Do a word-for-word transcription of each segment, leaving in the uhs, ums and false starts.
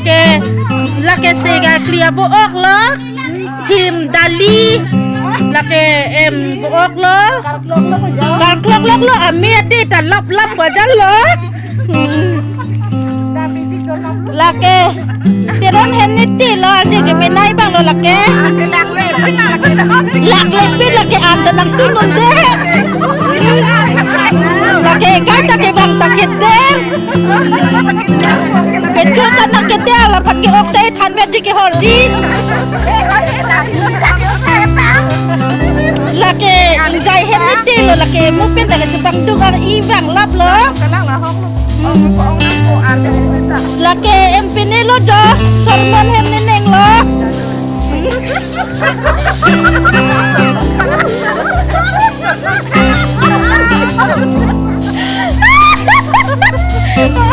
Ke, lake segar kli abo-ok lo. Him dali. Lake em bo-ok lo. Karklok lo ko jo. Karklok lo ko lo, ame ate ta lap lap bajar lo. Hmm. Lake Teron hem ne te lo, aje ke menai abang lo lake. Lak le pi lake anta nangtum un-e. Lake kai ta ke bang ta ke der. Kecho ta nang ke der, lapen ke-ok ta than vet di ke hor di. Lake ingjai hem ne te lo, lake mo pen ta ke chepangduk ar-i abang lap lo. Lake em pine lo jo, sermon hem ne neng lo.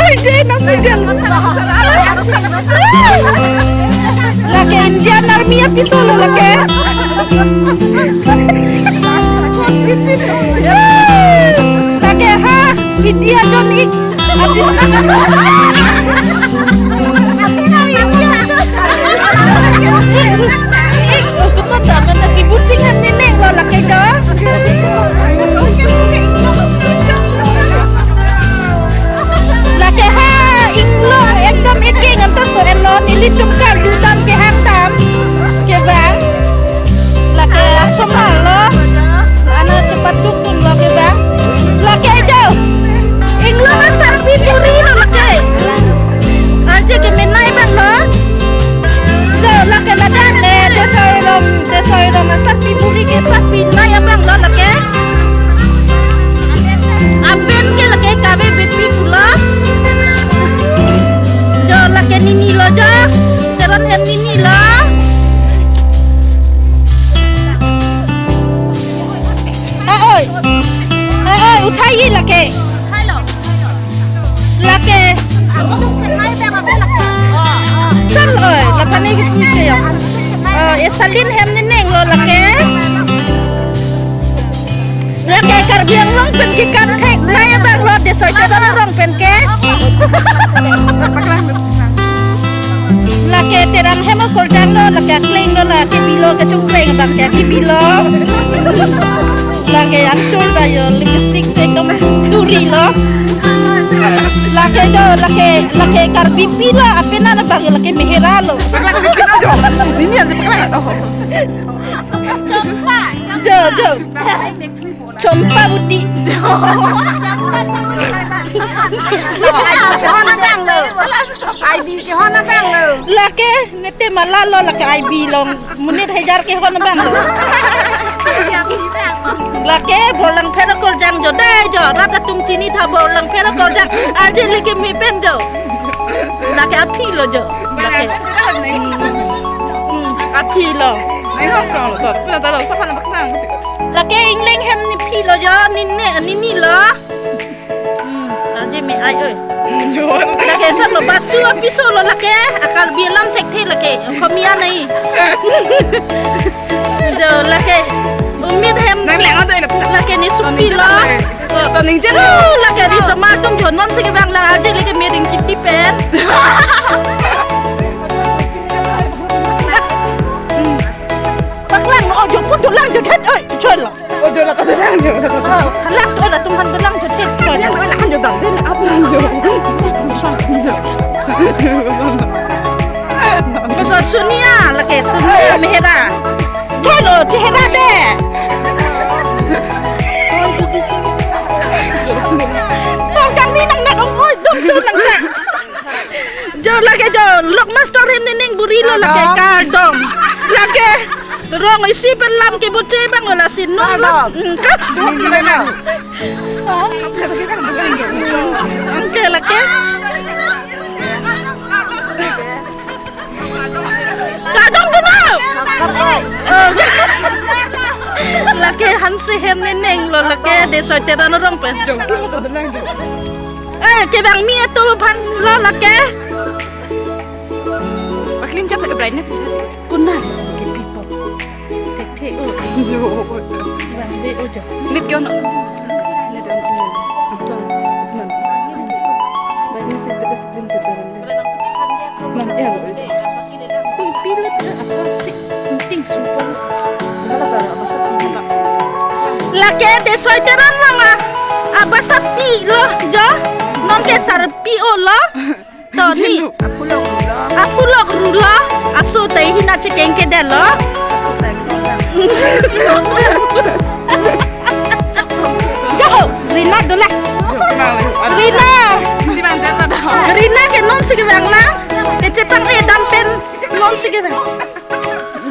Oi, je, nang bijal. Lake Indian Army apiso lo lake. Lake ha, India John Wick. Kibusing hem ne neng lo lake jo. Lake ha inglong ekdom eking anta so-et lo, neli chungkar dudam kehang dam. Kevang. Lake asomar lo. Ana chepaduk dun lo kevang. Lake jo. Inglong asarpi buri lo lake. Aje ke menai abang lo. Jo lake ladak, eh, Desoi Rong, Desoi Rong asarpi buri ke sarpi nai abang lo lake. Apen ke lake kabe bepi pulo. Jo lake nini lo jo. Teron hem nini lo. Ah, oi. Ah, oi, uthai lake. Lake. Sal, oi, lapan ni ke ya. Eh, Esalin hem ne neng lo lake. Lake Karbi Anglong pen ke kan thek nai abang lo, Desoi Teron arong pen ke. Lake Terang hem akorjang lo, lake akleng lo, lake bilo kechungpeng abang ke, ke bilo. Lake antur ba jo lipstick se ekdom duri lo. Lake jo, lake, lake Karbipi lo, apenan abang jo lake Mehera lo. Paklang, paklang jo. Nini aja paklang. Oh. Jo, jo. Chompa Budi. Ai bi kehon abang lo. Lake, ne te mala lo lake ai bi long. Monit hajar kehon abang lo. Lake, Borlangpher akorjang jo dei jo. Rat atum chini tha Borlangpher akorjang. Aje lake me pen jo. Lake aphi lo jo. Lake. Hmm, aphi lo. Nai hok lo to. Puna ta lo, sapa na paklang. Lake ingleng hem ne phi lo jo, nini, nini lo. Hmm, aje me ai oi. Lake sa lo basu apiso lo lake, a Karbi alam thekthe lake, Okhomia nai. Jo lake, umit hem. Nang leng ato ina puna. Lake ne supi lo. To ning jen. Oh, lake ri sama tum jo non si kevang la aje lake me ring kiti pen. Paklang ojo pun dolang jo det oi, chol. Ojo la ka dolang jo. Oh, halak oi latum han dolang jo det. Chol. Yang dolang jo dang, den ap lang jo. Koso Sonia, lake Sonia Mehera. Chol o, Chehera de. Kong kang ni nang nak ong oi, dong chu nang nak. Jo lake jo, lok master hin nining buri lo lake kardom. Lake rong isi pen lam ke boche abang lo lasi no lo. Kardom. Hmm, ka- Dum di na. Angke lake. Kardom dun o. Oh. Lake Hanse hem nining lo lake Desoi Teron arong pen. Jo, tu lo ko dalang jo. Eh, kevang mi atum aphan lo lake. Paklin chap lake brightness. Kuna ke people. Thekthe o. Bang de o jo. Mit kyo no. Net on on. Asong. Non. Brightness itu discipline tu dalam. Lake Desoi Teron vang a, abasa pilo jo, nonke sarpi-olo. To ni. Apulok rulo. Apulok rulo. Aso tai hina chekeng kedetlo. Yo, Rina dola. Rina. Rina ke nonsi kevang lang. Kechepang-e dam pen nonsi kevang.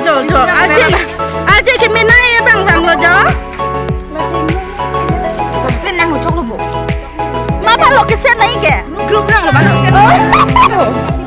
Jo, jo. Aje, aje ke mena e bang bang lo jo. Sen nang chok lo bo. Mapa lo kesen nai ke? Group lang lo ba lo. Oh.